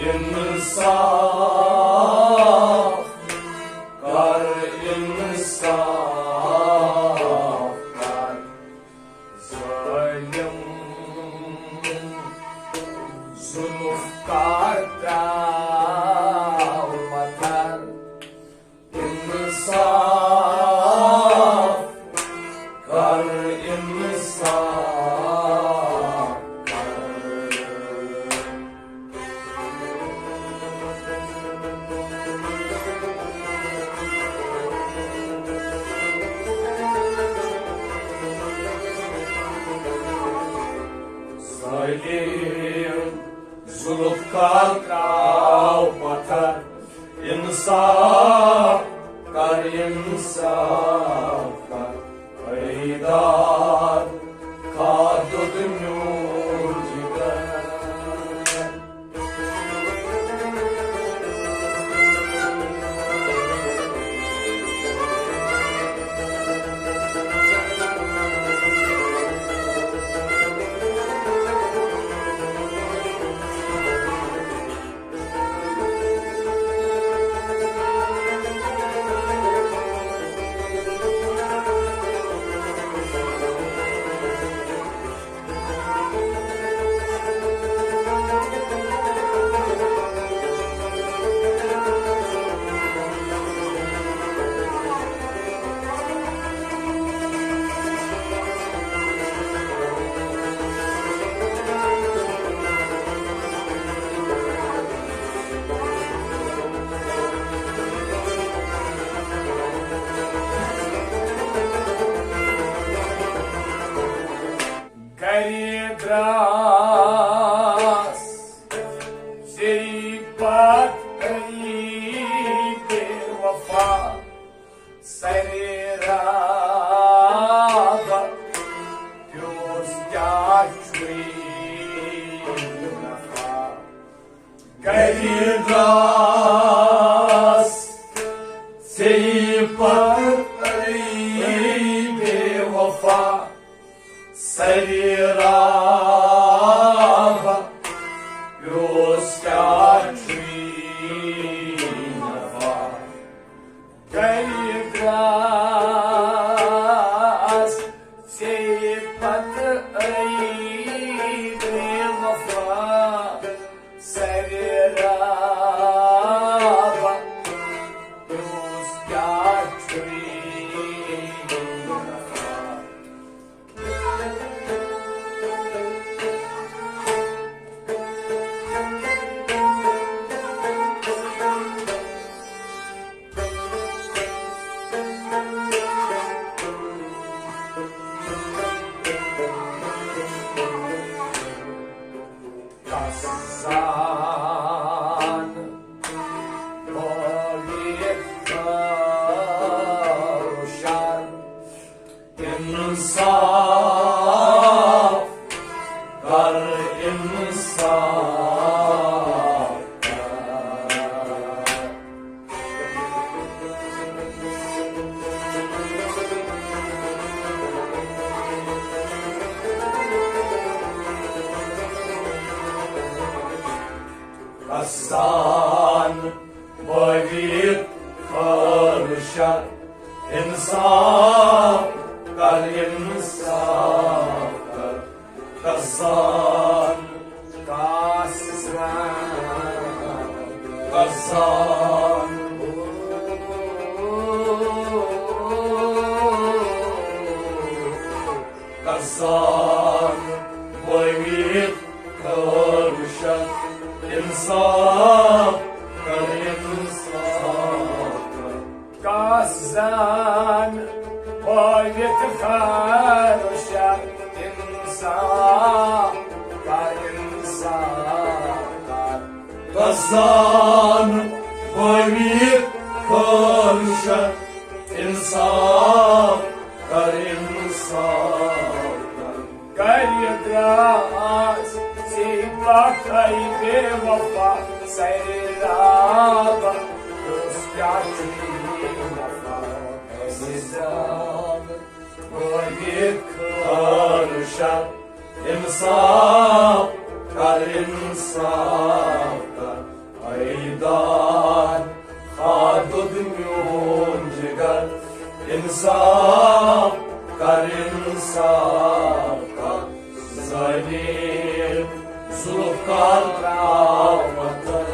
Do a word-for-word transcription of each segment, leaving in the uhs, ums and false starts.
انصاف کر، انصاف کر، ظالم ظلم کر، تراو پتھر۔ انصاف کر، انصاف کر۔ ظالم ظلم کر، تراو پتھر۔ انصاف کر، انصاف کر، اے داد، کھا دود میون جگر۔ گرِ دراس ژے پتہٕ علی بے وفا، سرِ راب پیوس کیٛاہ چھُے نفع۔ گرِ دراس ژے پتہٕ علی بے وفا، سرِ راب پیوس کیٛاہ چھُے نفع۔ گرِ دراس ژے پتہٕ علی بے وفا، سرِ راب پیوس کیٛاہ چھُے نفع۔ کسان بٲوِتھ کٔرٕو شر۔ انصاف کر، انصاف کر۔ کسان بٲوِتھ کٔرٕو شر۔ انصاف کر، انصاف کر۔ کسان، کسان، کسان، کسان بٲوِتھ کٔرٕو شر۔ انصاف کر، انصاف کر۔ کسان بٲوِتھ کٔرٕو شر۔ انصاف کر، انصاف کر۔ کسان بٲوِتھ کٔرٕو شر۔ انصاف کر، انصاف کر۔ گرِ دراس ژے پتہٕ علی بے وفا، سرِ راب پیوس کیٛاہ چھُے نفع۔ عزیزان بٲوِتھ کٔرٕو شر۔ انصاف کر انصاف کر۔ اے داد خادُد میون جگر، انصاف کر، انصاف کر۔ ظٲلِم ظُلُم کر ترٛاو وطن۔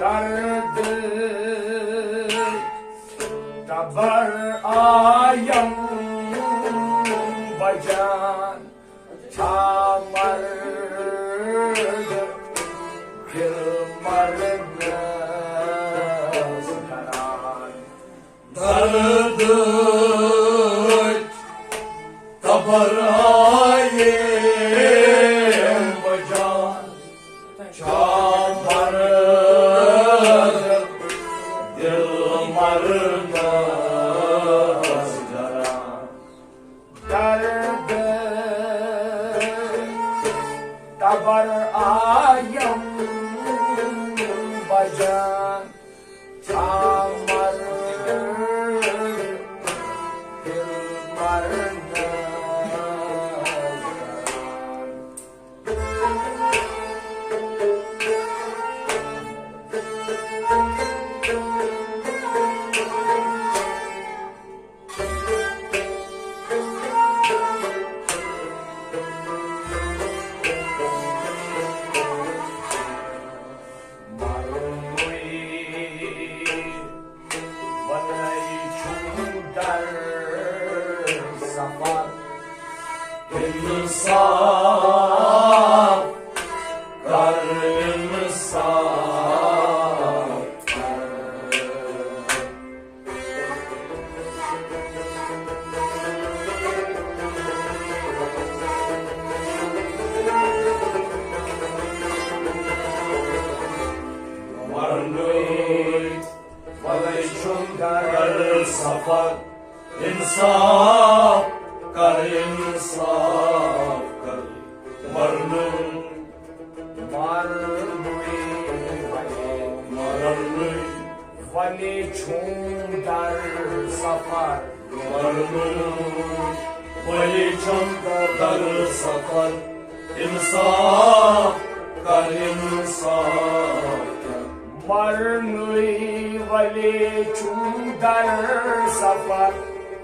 دردٕچ تبر آیم بجان، چھا مرد دل مرنس کران۔ دردٕچ تبر آیم بجان، چھا مرد دل مرنس کران۔ دردٕچ تبر آیم بجان، چھا مرد دل مرنس کران۔ مرنُے وَلَے چھُم در سفر۔ انصاف کر، انصاف کر۔ مرنُے وَلَے چھُم در سفر، انصاف کر، انصاف کر۔ مرنُے، مرنُے وَلَے، مرنُے وَلَے چھُم در سفر۔ مرنُے وَلَے چھُم در سفر، انصاف کر، انصاف کر۔ مرنُے وَلَے چھُم در سفر،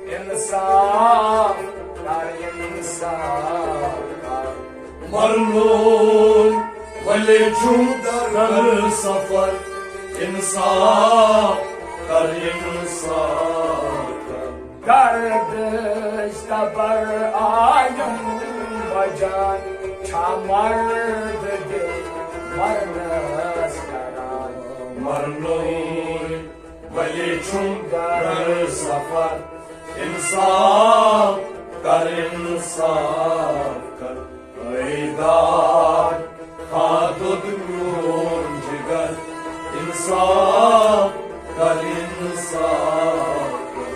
انصاف کر، انصاف کر۔ مرنُے وَلَے چھُم در سفر، انصاف کر، انصاف کر۔ گردش تبر آیم بجان، چھا مرد دل مرنس کران۔ مرنُے وَلَے چھُم در سفر، انصاف کر، انصاف کر۔ اے داد خادُد میون جگر، انصاف کر، انصاف کر۔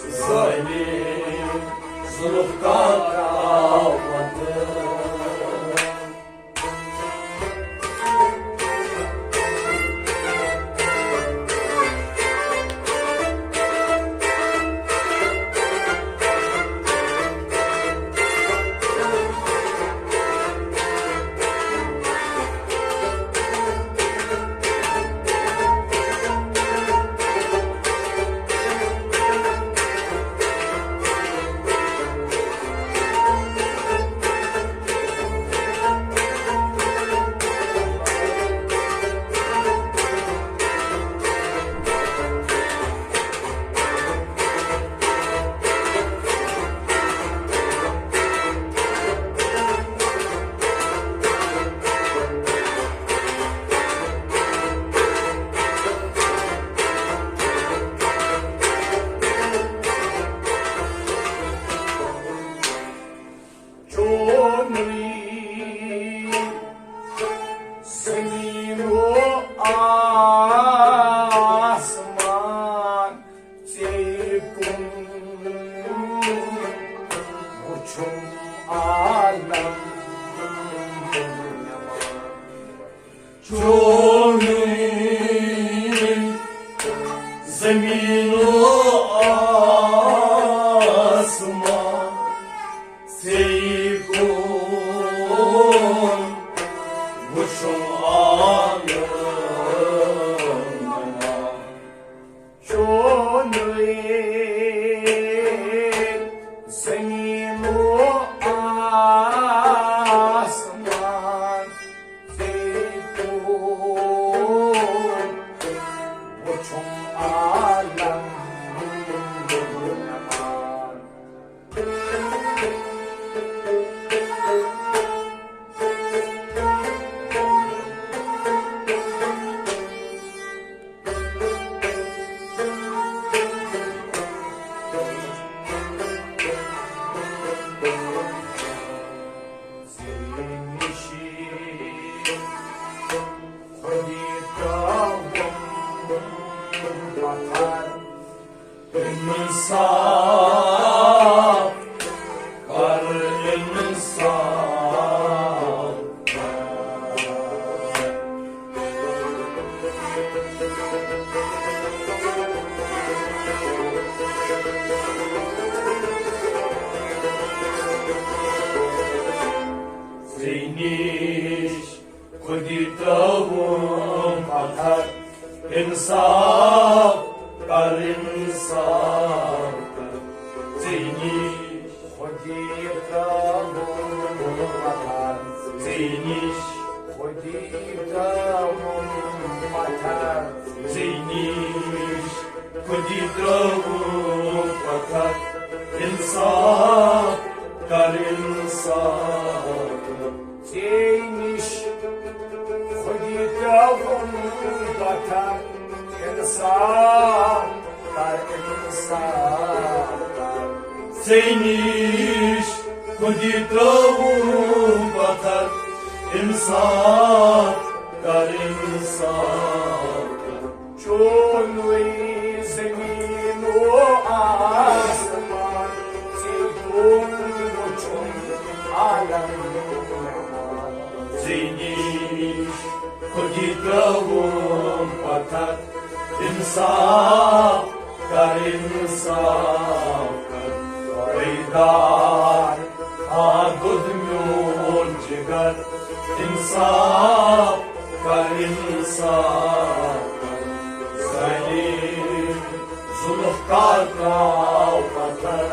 ظٲلِم ظُلُم کر ترٛاو وطن۔ چونُے زمیٖن و آسمان، ژےٚ کُن وُچھُم عالم۔ چونُے زمیٖن و آسمان، ژےٚ کُن وُچھُم عالم۔ انصاف کر، انصاف کر۔ ژےٚ نِش خودی ترٛٲوٕم پتھر، انصاف کر، انصاف کر۔ ژےٚ نِش خودی ترٛٲوٕم پتھر، ژےٚ نِش خودی ترٛٲوٕم پتھر، ژےٚ نِش خودی ترٛٲوٕم پتھر، انصاف کر، انصاف کر۔ ژےٚ نِش خودی ترٛٲوٕم پتھر، انصاف کر، انصاف کر۔ ژےٚ نِش خودی ترٛٲوٕم پتھر، انصاف کر، انصاف کر۔ چونُے زمیٖن و آسمان، ژےٚ کُن وُچھُم عالم۔ ژےٚ نِش خودی ترٛٲوٕم پتھر، انصاف کر، انصاف کر۔ بیدار آ دود میون جگر، انصاف کر، انصاف کر۔ ظالم ظلم کر ترٛاو پتھر۔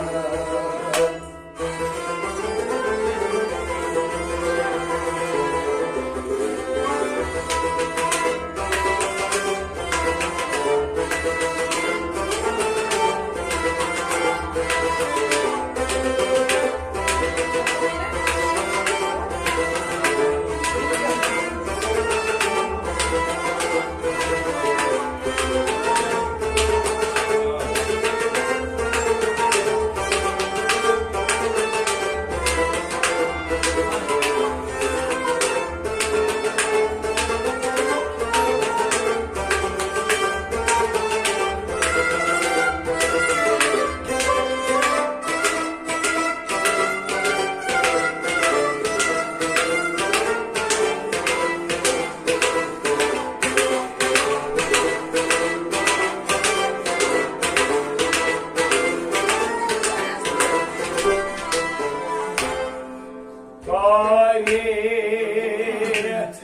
پٲرِتھ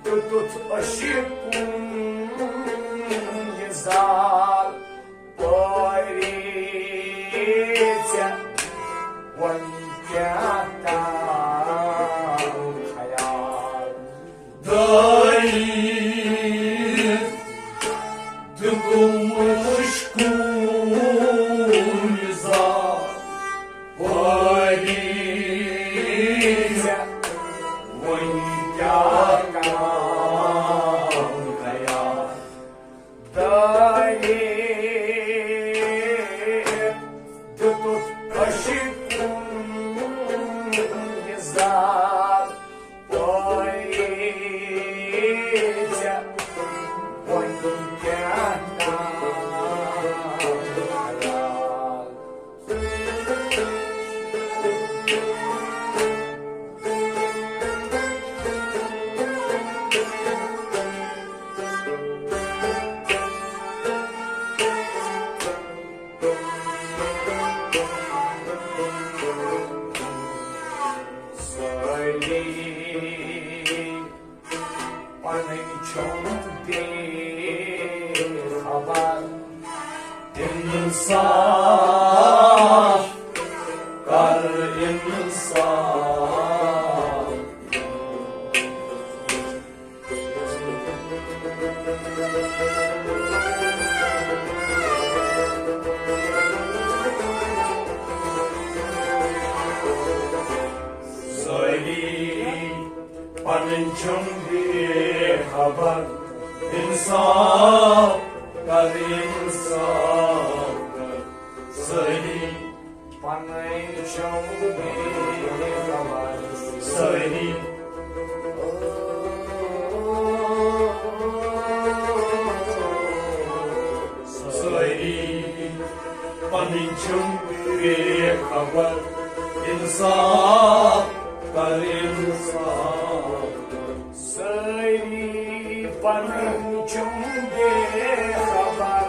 دیُتُتھ عشقُن یہِ زال، پٲرِتھ ژےٚ وۄنۍ کیٛاہ تام خیال۔ دٲیِتھ دیُتُم عشقُن یہِ زال، پٲرِتھ ژےٚ وۄنۍ کیٛاہ تام پنٕنۍ چھُم بے خبر، انصاف کر، انصاف۔ سٲری پنٕنۍ چھِم بے خبر، انصاف کر، انصاف کر۔ سٲری پنٕنۍ چھِم بے خبر۔ سٲری، سٲری پنٕنۍ چھِم بے خبر، انصاف کر، انصاف کر۔ سٲری پنٕنۍ چھِم بے خبر،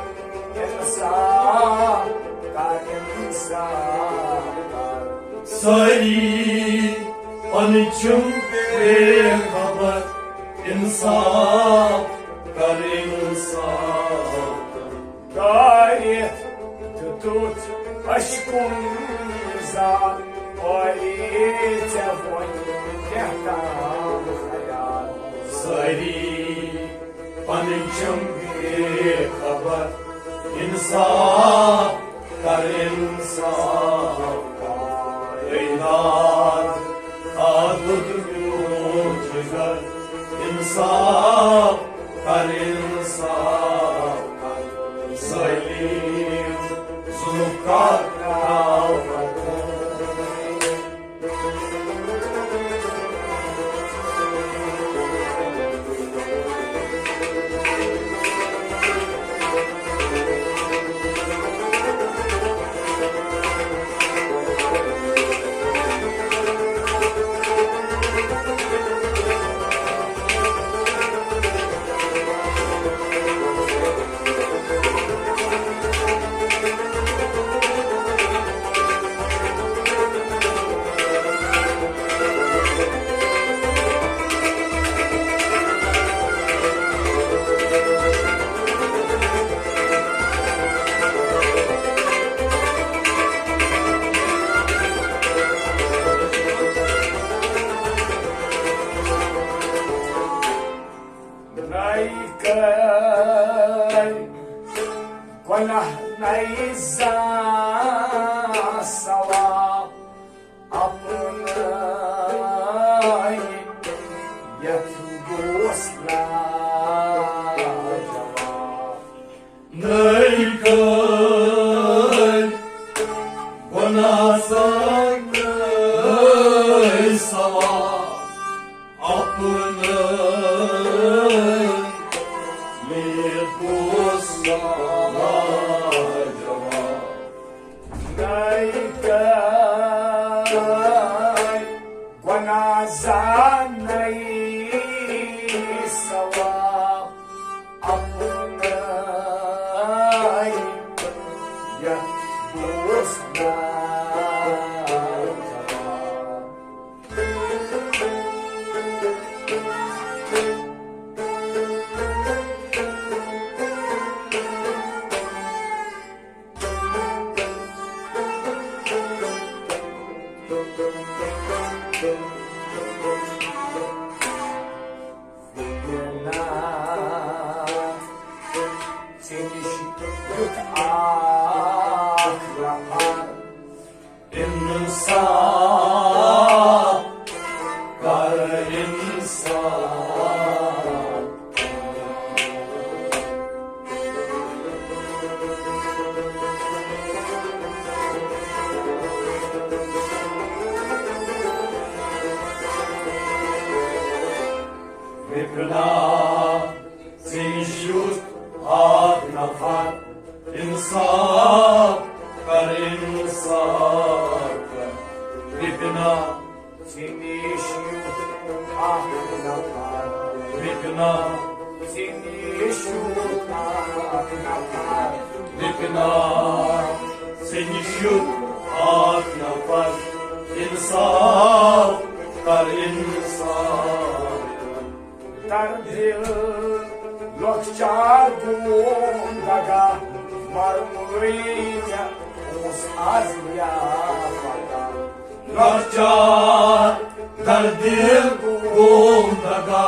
انصاف کر، انصاف کر۔ سٲری پنٕنۍ چھِم بے خبر، انصاف کر، انصاف کر۔ دٲرِتھ دیُتُتھ اشکُن زال، اورے ژےٚ وۄنۍ کیٛاہ تام خیال۔ سٲری پنٕنۍ چھِم بے خبر، انصاف کر، انصاف کر۔ اے داد، آ دُد میون جگر، انصاف کر، انصاف کر۔ ظٲلِم ظُلُم کر، کر۔ نَے کٔرۍ گۄناہ، نَے زانٛہہ ثواب اپنٲے یتھ گوس لاجواب۔ نٔے کٔرۍ گۄناہ سان نٔے ثواب اپنٲے یتھ گوس لاجواب۔ نَے کٔرۍ گۄناہ زانَے ثواب اپنٲے یتھ گوس لاجواب۔ ژےٚ نِش یُتھ اکھ نفر۔ انصاف کر، انصاف۔ وپنا، ژےٚ نِش یُتھ اکھ نفر۔ انصاف کر، انصاف کر۔ وپنا، ژےٚ نِش یُتھ اکھ نفر۔ وپنا، ژےٚ نِش یُتھ اکھ نفر۔ وپنا، ژےٚ نِش یُتھ اکھ نفر۔ انصاف کر انصاف۔ در دل لۄکچار گوم دگا، مرنُے مےٚ اوس از یا پگاہ۔ لۄکچار در دل گوم دگا،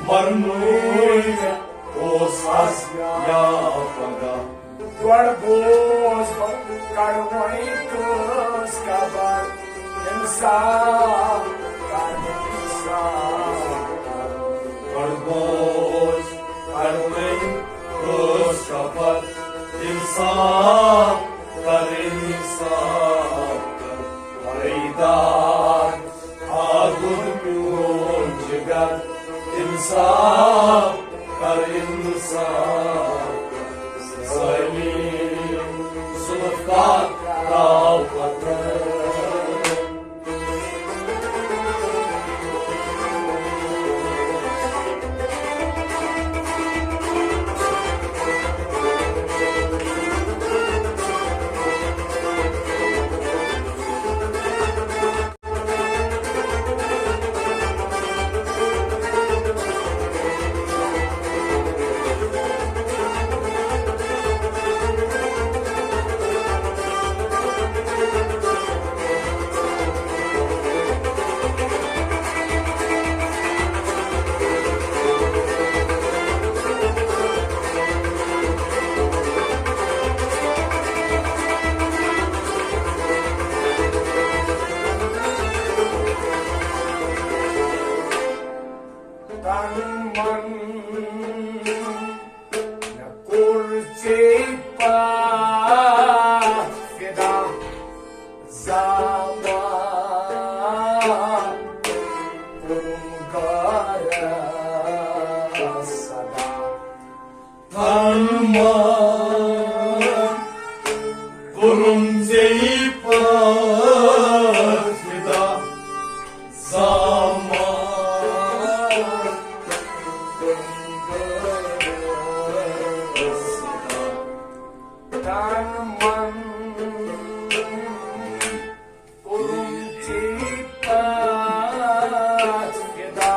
مرنُے مےٚ اوس از یا پگاہ۔ گۄڈٕ بوز بہٕ کڑوٕنۍ کٲنٛسہِ خبر، انصاف کر، انصاف کر۔ گۄڈٕ بوز کڑوٕنۍ کٲنٛسہِ خبر، انصاف کر، انصاف کر۔ اے داد، آ گوٚد میون جگر، انصاف کر، انصاف کر۔ سٲری ظُلم کر، ترٛاو پتھر۔ تن من مےٚ کوٚر ژےٚ پتھ فدا، زاوا کوٚرُم غٲرت صدا۔ تن من کوٚرُم ژےٚ پتھ فدا، زاوا تن من کوٚرُم ژےٚ پتھ فدا،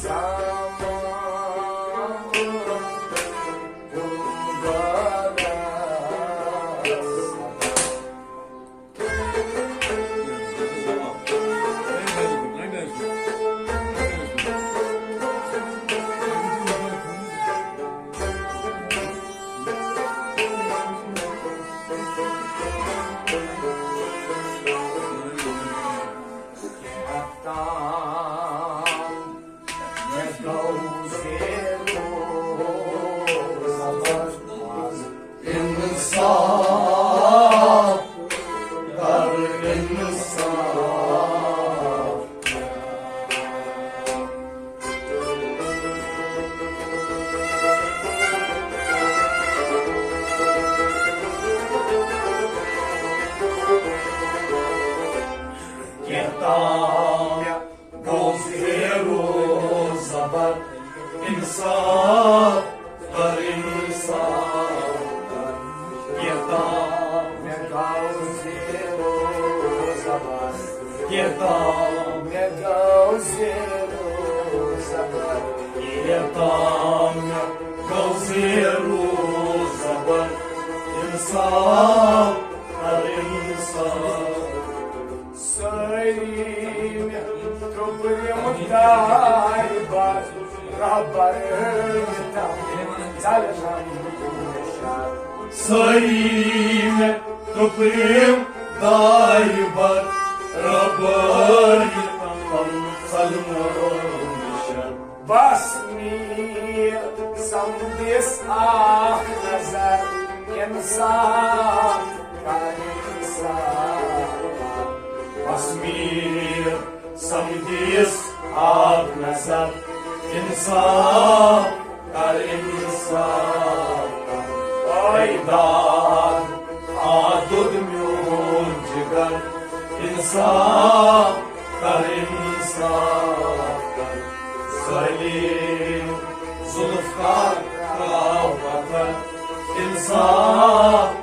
زاوا کوٚرُم غٲرت صدا۔ مےٚ گوٚو زیر و زبر، انصاف کر، انصاف۔ کینٛہہ تام مےٚ گوٚو زیر و زبر، انصاف کر، انصاف کر۔ کینٛہہ تام مےٚ گوٚو زیر و زبر، کینٛہہ تام مےٚ گوٚو زیر و زبر، کینٛہہ تام مےٚ گوٚو زیر و زبر، انصاف کر، انصاف۔ سٲری مےٚ ترٛوپرِم دارِ بار، رہبر یوتام ژلنم شر۔ سٲری مےٚ ترٛوپرِم دارِ بار، رہبر یوتام ژلنم شر۔ بس میر سمدِس اکھ نظر، انصاف کر، انصاف۔ بس میر سمدِس اکھ نظر، انصاف کر، انصاف کر۔ اے داد، آ دوٚد میون جگر، انصاف کر، انصاف کر۔ ظٲلِم ظُلم کر، ترٛاو پتھر، انصاف